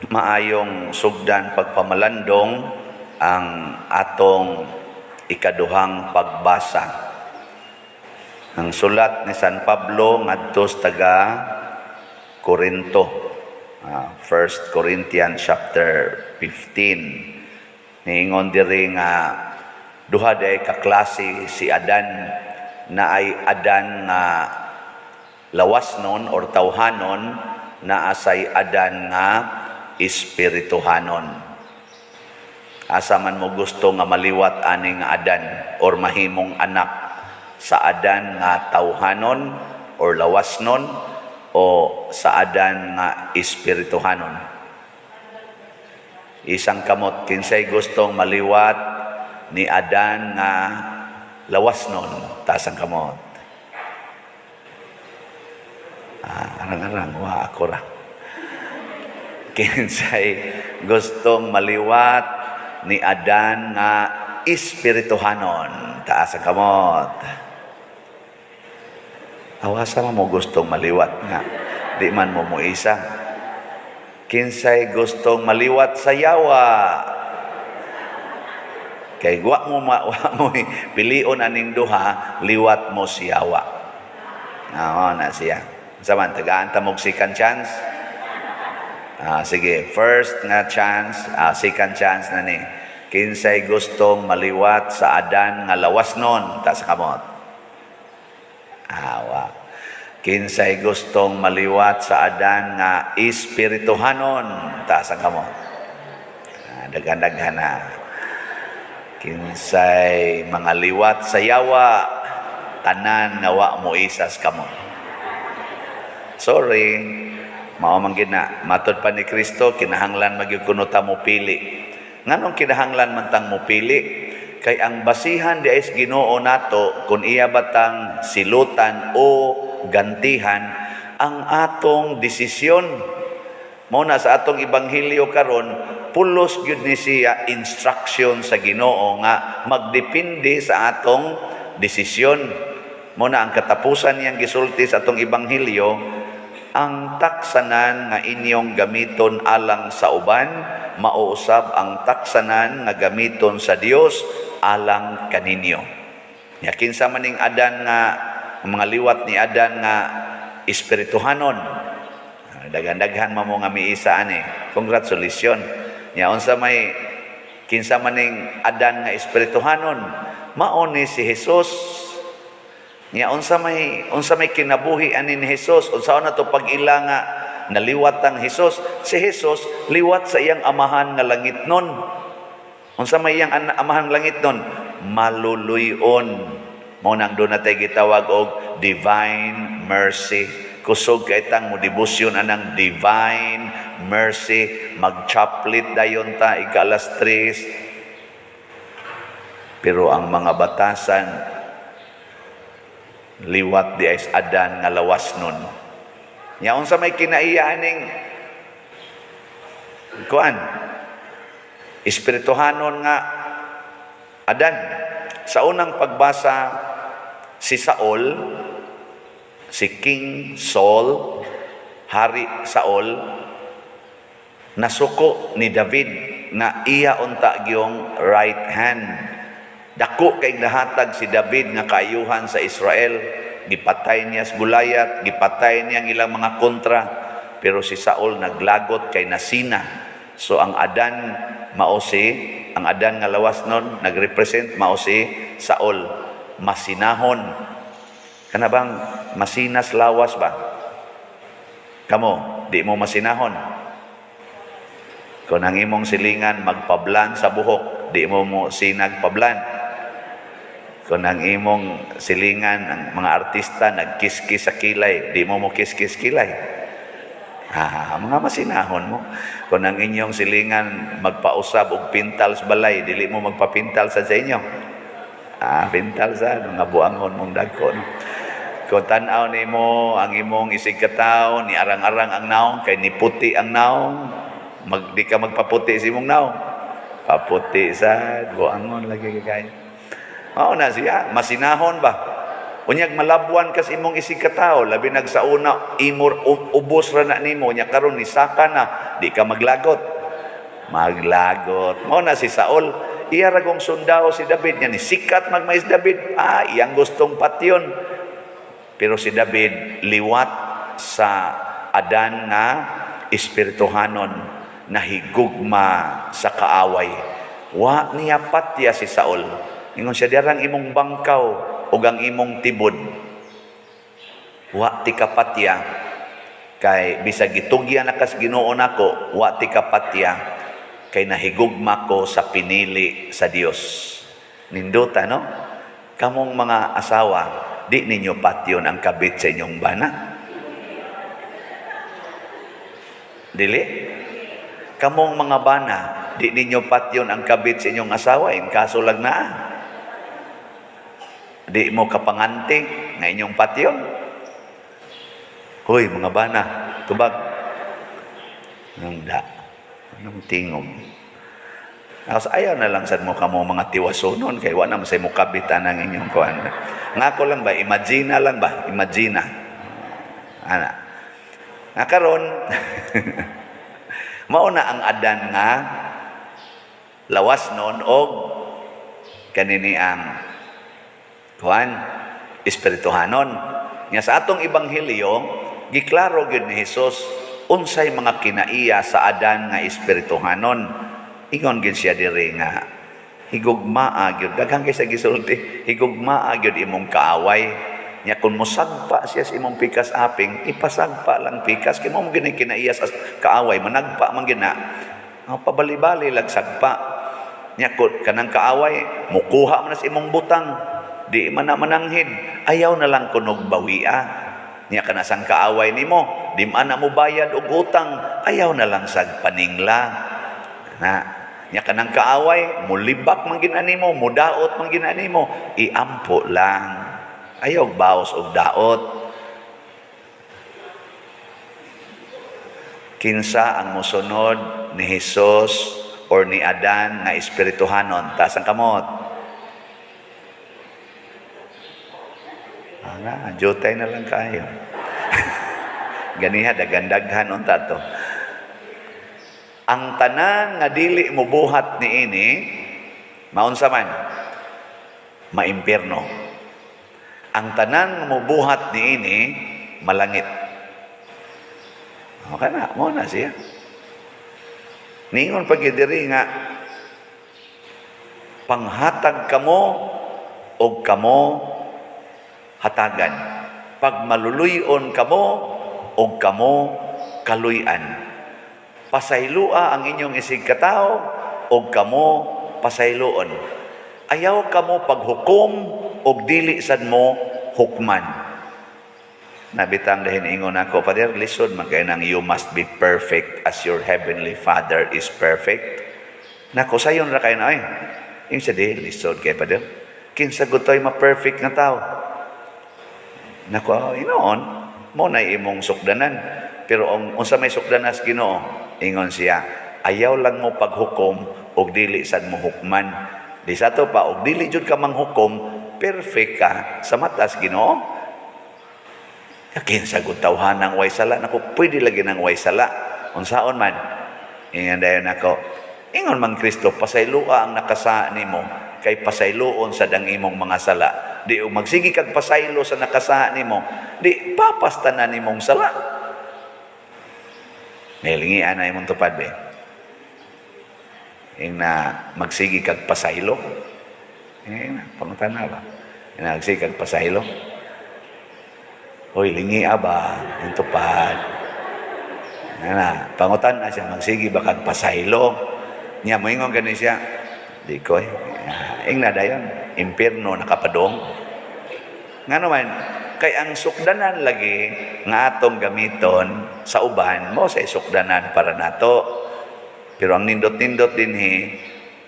Maayong sugdan, pagpamalandong. Ang atong ikaduhang pagbasa, ang sulat ni San Pablo ngadto sa taga Korinto. 1 Corinthians chapter 15. Niingon diri nga duha diay ka klase si Adan, naay Adan nga lawasnon or tawhanon, naa say Adan nga espirituhanon. Asa man mo gusto nga maliwat ani nga Adan or mahimong anak, sa Adan nga tawhanon or lawasnon o sa Adan nga espirituhanon? Isang kamot, kinsay gustong maliwat ni Adan nga lawasnon? Taas ang kamot. Ah, arang-arang, wa, ako ra. Kinsay gustong maliwat ni Adan nga espirituhanon? Taas ang kamot. Awasa man mo gustong maliwat nga di man mo moisa. Kinsay gustong maliwat sa yawa? Kay wa mo ma, wa mo pilion aning duha, liwat mo si yawa. Ah, na siya. Unsa man, tagaan ta mog second chance? Ah, sige, first nga chance, second chance na ni. Kinsay gustong maliwat sa Adan nga lawasnon? Taas kamot. Awa. Kinsay gustong maliwat sa Adan nga espirituhanon? Taas ang kamot. Ah, daghan-daghan na. Kinsay mga liwat sa yawa? Tanan nga wa mo isas kamot. Sorry, mao man gid na. Matod pa ni Kristo, kinahanglan magyud kuno ta mo pili. Nganong kinahanglan man tang mo pili? Kay ang basihan diay sa Ginoo nato kung iya batang silutan o gantihan ang atong desisyon. Mao na sa atong ebanghelyo karon, pulos gyud ni siya instruction sa Ginoo nga magdepende sa atong desisyon. Mao na ang katapusan niyang gisulti sa atong ebanghelyo, ang taksanan nga inyong gamiton alang sa uban, mao usab ang taksanan nga gamiton sa Dios alang kaninyo. Nya kinsa maning Adan nga ang mga liwat ni Adan nga espirituhanon? Ah, daghan-daghan man mo nga miisa ani. Congratulations. Nya unsa may kinsa maning Adan nga espirituhanon? Mao ni si Jesus. Nya unsa may kinabuhi ani ni Jesus? Unsa na to pag-ila nga naliwat ang Jesus? Si Jesus liwat sa iyang amahan nga langitnon. Unsa may iyang amahan langitnon? Maluluyon. Mao nang doon natay gitawag og divine mercy. Kusog kay tang mo debosyon anang divine mercy, mag-chaplet dayon ta ika-alas 3. Pero ang mga batasan liwat diay sa Adan nga lawas nun. Nya unsa may kinaiya aning kuan? Espirituhanon nga Adan. Sa unang pagbasa, si Saul, si King Saul, Hari Saul, nasuko ni David nga iya unta gyung right hand. Dako kay nahatag si David nga kaayuhan sa Israel. Gipatay niya si Goliath, gipatay niya ang ilang mga kontra. Pero si Saul naglagot kay nasina. So ang Adan mao si ang Adan nga lawas nun nagrepresent mao si Saul, masinahon. Kana bang masinas lawas ba? Kamo, di mo masinahon? Kung ang imong silingan magpablan sa buhok, di mo mo sinag pablan? Kung ang imong silingan, ang mga artista nagkiskis sa kilay, di mo mo kiskis kilay? Ah, mga masinahon mo. Kung ang inyong silingan magpausab og pintal sa balay, dili mo magpapintal sa inyo? Ah, pintal sa mga buangon mong dagko. No? Kung tan-aw nimo ang imong isig katawo, ni arang-arang ang naong kay ni puti ang naong, di ka magpaputi sa imong naong? Paputi sa buangon lagi kay. Mao na siya, masinahon ba? Unyag malabwan kas imong isig katawo, labi nag sa una imor ubos ra na nimo, nya karon ni saka na. Di ka maglagot. Maglagot. Mao na si Saul, iya ra gong sundao si David nya ni sikat magmais David. Ah, iyang gustong patyon. Pero si David liwat sa Adan nga espirituhanon, nahigugma sa kaaway. Wa niya patya si Saul. Ingon siya, "Dirang imong bangkaw ug ang imong tibod. Wa ti kapatya kay bisag gitugyan na kas Ginoo nako, wa ti kapatya kay nahigugma ko sa pinili sa Dios." Nindota, no? Kamong mga asawa, di ninyo patyon ang kabit sa inyong bana. Dili? Kamong mga bana, di ninyo patyon ang kabit sa inyong asawa, in kaso lang na. Di mo kapangante nga inyong patyon. Hoy, mga bana, tubag. Anong da? Anong tingog? Tapos ayaw na lang sad mo kamo mga tiwasonon kay wa na man say mukabit ang inyong kuan. Nga ko lang ba, imagine lang ba? Imagine. Ana. Nga karon mao na ang Adan nga lawas nun og kanini ang kuan, espirituhanon. Nga sa atong ebanghelyo, giklaro gyud ni Hesus unsay mga kinaiya sa Adan nga espirituhanon. Ingon gyud siya diri nga higugmaa gyud, daghan kay sa gisulti, higugmaa gyud imong kaaway. Nya kung mosagpa siya sa imong pikas aping, ipasagpa lang pikas kay mao mo gyud kinaiya sa kaaway, managpa man gyud na. Ang pabali-bali lag sagpa. Nya kun kanang kaaway mukuha man sa imong butang, di man na mananghid, ayaw na lang kunog bawia. Nya kana sang kaaway nimo, di man na mo bayad og utang, ayaw na lang sag paningla. Na nya kanang kaaway mulibak man gid nimo, mudaot man gid nimo, iampo lang. Ayaw baos og daot. Kinsa ang mosunod ni Hesus or ni Adan nga espirituhanon? Taas ang kamot. Ana, jutay na lang kayo. Ganiha, daghan-daghan unta to. Ang tanan nga dili mobuhat niini, maunsa man? Maimpierno. Ang tanan nga mobuhat niini, malangit. Okay na, mo na siya. Ningon pag diri nga panghatag kamo og kamo hatagan. Pagmaluluyon kamo og kamo kaluy-an. Pasaylua ang inyong isig katawo og kamo pasayloon. Ayaw kamo paghukom og dili sad mo hukman. Nabitang dahin ingon ako, "Father, lisod man kay nang you must be perfect as your heavenly Father is perfect." Nako, sayon ra kay na ay. Yung sa di, lisod kay Father. Kinsa gutoy ma-perfect nga tao? Nako, inoon, mo na imong sukdanan. Pero ang unsa may sukdanas Ginoo, ingon siya, ayaw lang mo paghukom og dili sad mo hukman. Di sa to pa og dili jud ka manghukom, perfect ka sa matas Ginoo. Kinsa gud tawhanang way sala? Nako, pwede lagi nang way sala. Unsaon man? Ingon dayon nako. Ingon man Kristo, pasayloa ang nakasa nimo kay pasayloon sad ang imong mga sala. Di og magsige kag pasaylo sa nakasa nimo, di papasta na nimong sala. Nahilingian na imong tupad be. Ing na magsige kag pasaylo. Eh, na, pangutana ba? Ing na magsige kag pasaylo. Hoy, lingi ba? Yung tupad. Na, pangutan na siya, magsige ba kag pasaylo? Niya, moingon gani siya. Di ko eh. Ing na dayon, impierno nakapadong. Nga naman, kay ang sukdanan lagi nga atong gamiton sa uban, mo sa sukdanan para nato. Pero ang nindot-nindot dinhi,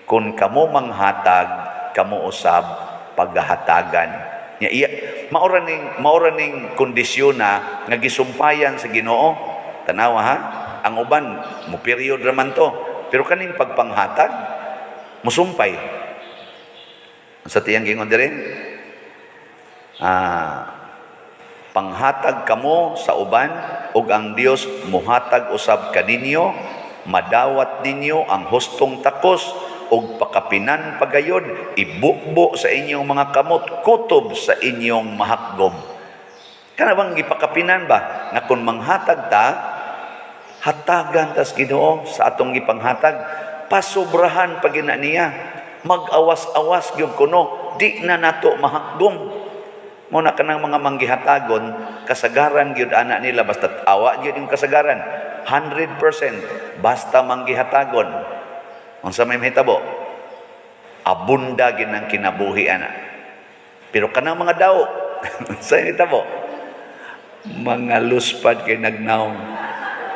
kung kamo manghatag, kamo usab paghahatagan. Nya iya maura ning kondisyon na nga gisumpayan sa Ginoo. Tanawa ha, ang uban mo period ra man to. Pero kaning pagpanghatag musumpay. Sa tiyang gingon diri, panghatag kamo sa uban ug ang Dios muhatag usab kaninyo Madawat ninyo ang hustong takos ug pakapinan pagayod, ibukbo sa inyong mga kamot, kutob sa inyong mahakgom. Kana bang gipakapinan ba nga kung manghatag ta, hatagan tas Ginoo sa atong gipanghatag, pasobrahan pa gina niya, mag-awas-awas gyud kuno, di na nato mahakgom. Mo na kanang mga manggihatagon, kasagaran gyud ana nila, basta awa gyud yung kasagaran 100%, basta manggihatagon, unsa may mahitabo, abunda gyud ang kinabuhi ana. Pero kanang mga daw sa hitabo, mga luspad kay nagnawng.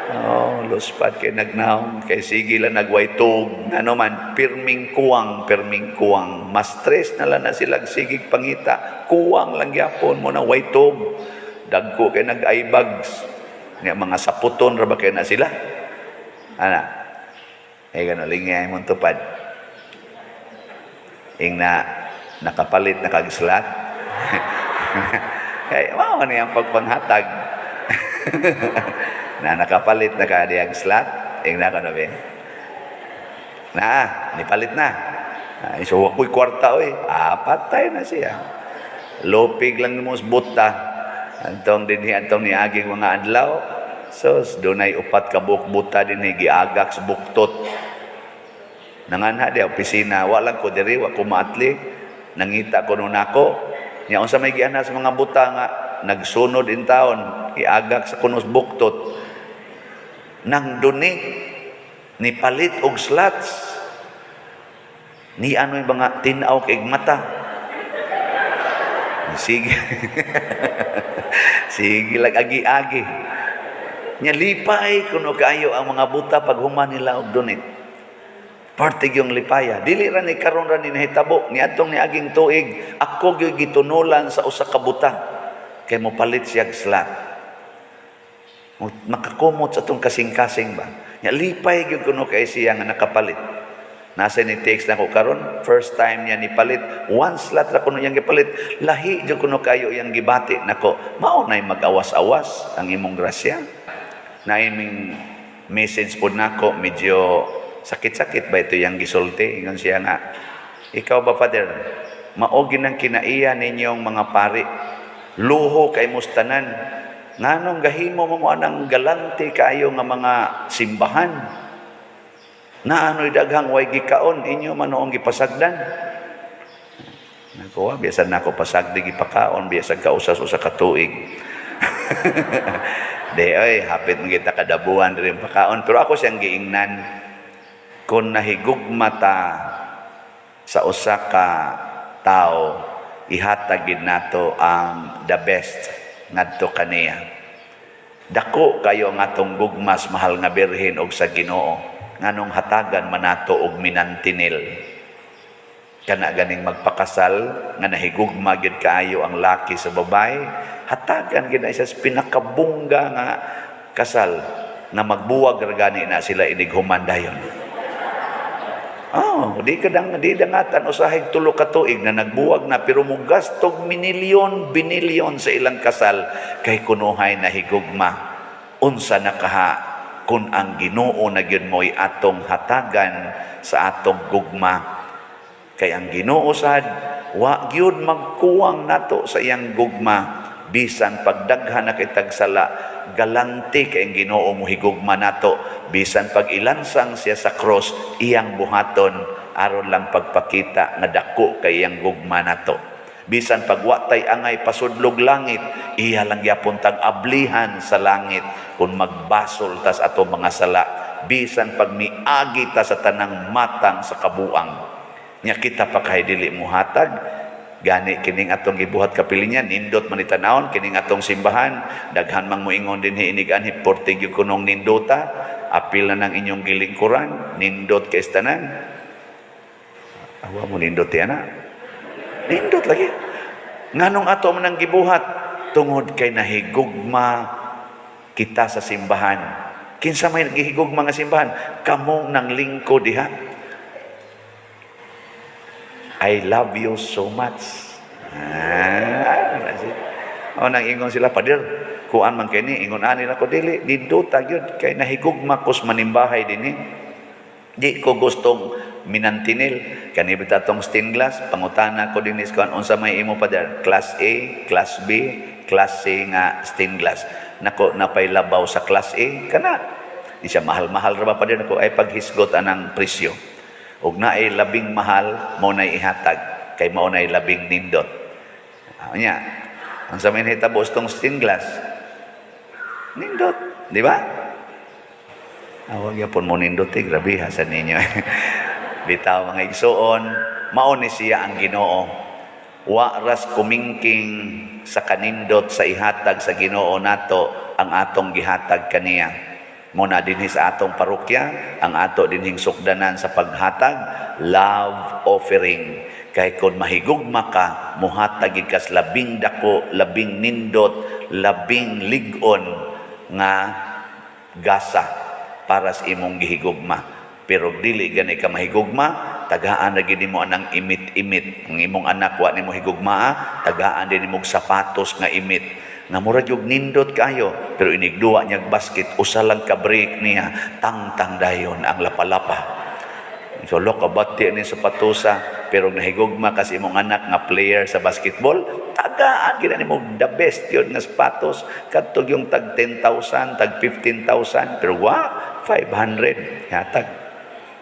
Oh, luspad kay nagnawng kay sige lang nagwaytog, ano man, pirming kuwang, pirming kuwang. Mas stress na lang na sila, sigig pangita, kuwang lang gyapon mo na waytog. Dagko kay nag-eyebags. Nga mga saputon ra ba kay na sila? Ana. Eh gano lingay mong tupad. Ing na nakapalit na kag slot. Kay mao ni ang pagpanghatag. Na nakapalit na ka diyang slot, ing na ka na be. Na, nipalit na. Ay, so ako'y kwarta oy. Ah, patay na siya. Lupig lang mo sa buta. Antong dinhi antong niaging mga adlaw. So, dunay upat ka buok buta dinhi giagak sa buktot. Nanganha di opisina, wa lang ko diri, wa ko maatli. Nangita ko nun ako. Nya unsa may giana sa mga buta nga nagsunod in taon, iagak sa kunos buktot. Nang donate ni palit og slots. Ni ano yung mga tinaw kay mata. Sige. Sige lang agi-agi. Nya lipay kuno kaayo ang mga buta pag human nila og donate. Parte yung lipaya. Dili ra ni karon ra ni nahitabo niadtong niaging tuig, ako gyud gitunulan sa usa ka buta kay mopalit siya og slot. Makakumot sa atong kasing-kasing ba. Nya lipay gyud kuno kay siya nga nakapalit. Nasa ni text na ko karon, first time niya nipalit, one slot ra kuno iyang gipalit. Lahi jud kuno kayo iyang gibati nako. Mao nay mag-awas-awas ang imong grasya. Naiming message pod nako, medyo sakit-sakit ba ito yung gisulti. Ingon siya nga, "Ikaw ba, Father, mao ginang kinaiya ninyong mga pari, luho kay mustanan, nganong gahimo mo mo anang galante kaayo nga mga simbahan na ano'y daghang way gikaon, inyo man noong gipasagdan?" Nako, biyasan na ako pasagdi gipakaon, biyasan ka usas usa ka tuig. Di oy, hapit man kita kadabuan diri pakaon, pero ako siyang giingnan, kung nahigugma ta sa usa ka tao, ihatag gid nato ang the best ngadto kaniya. Dako kayo ang atong gugmas mahal nga Birhen og sa Ginoo, nganong hatagan man nato og minantinil. Kana ganing magpakasal nga nahigugma gyud kaayo ang laki sa babae, hatagan gyud na isa sa pinakabungga nga kasal na magbuwag ra gani na sila inig human dayon. Oh, di ka dang di dangatan usahay 3 ka tuig na nagbuwag na, pero mugastog minilyon, binilyon sa ilang kasal kay kunuhay na higugma. Unsa na kaha kun ang Ginoo na gyud mo'y atong hatagan sa atong gugma? Kay ang Ginoo sad wa gyud magkuwang nato sa iyang gugma. Bisan pagdaghan na kitag sala, galante kay ang Ginoo mo higugma nato. Bisan pag ilansang siya sa cross, iyang buhaton aron lang pagpakita nga dako kay iyang gugma nato. Bisan pag wa tay angay pasudlog langit, iya lang gyapon tag ablihan sa langit kung magbasol tas ato mga sala. Bisan pag miagi ta sa tanang matang sa kabuang, nya kita pa kay dili muhatag. Gani kining atong gibuhat kapilinya, nindot man itanawon kining atong simbahan. Daghan mang moingon dinhi inig anhi, porte gyud kunong nindota. Apil na ng inyong gilingkuran, nindot kay tanan. Awa mo nindot yan na. Nindot lagi. Nganong ato man ang gibuhat? Tungod kay nahigugma kita sa simbahan. Kinsa may nagihigugma nga simbahan? Kamong nang lingkod diha. I love you so much. Ah, oh, nang ingon sila, "Pader, Kuan man kini, ingon ani na ko, dili nindota gyud kay nahigugma kos manimbahay dinhi. Di ko gustong minantinil. Kani bita tong stained glass, pangutana ko dinhi sa kuan, unsa may imo pa der? Class A, Class B, Class C nga stained glass. Nako, napay labaw sa Class A kana. Di siya mahal-mahal ra ba pa din ako ay paghisgot anang presyo. Ug naay labing mahal, mao nay ihatag kay mao nay labing nindot. Nya, ang sa may nahitabo tong stained glass, nindot, di ba? Awag yapon mo nindot eh, grabe ha sa ninyo. Bitaw, mga igsuon, mao ni siya ang Ginoo. Wa ras kumingking sa kanindot sa ihatag sa Ginoo nato ang atong gihatag kaniya. Mao na dinhi sa atong parokya, ang ato dinhing sukdanan sa paghatag, love offering. Kay kung mahigugma ka, muhatag gid kas labing dako, labing nindot, labing lig-on nga gasa para sa imong gihigugma. Pero dili gani ka mahigugma, tagaan na gid nimo anang imit-imit. Ang imong anak wa nimo higugmaa, tagaan din nimo og sapatos nga imit. Nga murag yung nindot kayo, pero inigduwa niya basket, usa lang ka break niya, tangtang dayon ang lapalapa. So, lo, kabati ni sapatosa, pero nahigugma kasi imong anak nga player sa basketball, tagaan gina nimo the best yun nga sapatos, kadtog yung tag 10,000, tag 15,000, pero wa, 500, yatag.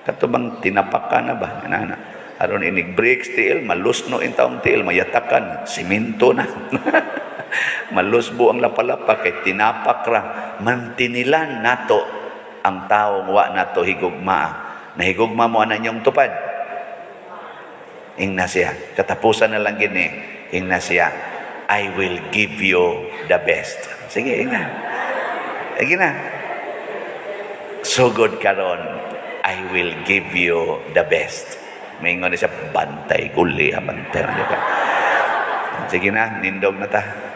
Kato bang tinapak ka na ba? Ana, aron inig breaks tiil, malusno in taong tiil, mayatakan, simento na. Malusbo ang lapalapa kay tinapak ra. Mantinilan nato ang taong wa nato higugmaa. Nahigugma mo ana inyong tupad. Ingna siya. Katapusan na lang gini. Ingna siya. "I will give you the best." Sige, ingna. Sige na. Sugod karon, I will give you the best. Maingon na siya, "Bantay guli, ha, bantay." Sige na, nindog na ta.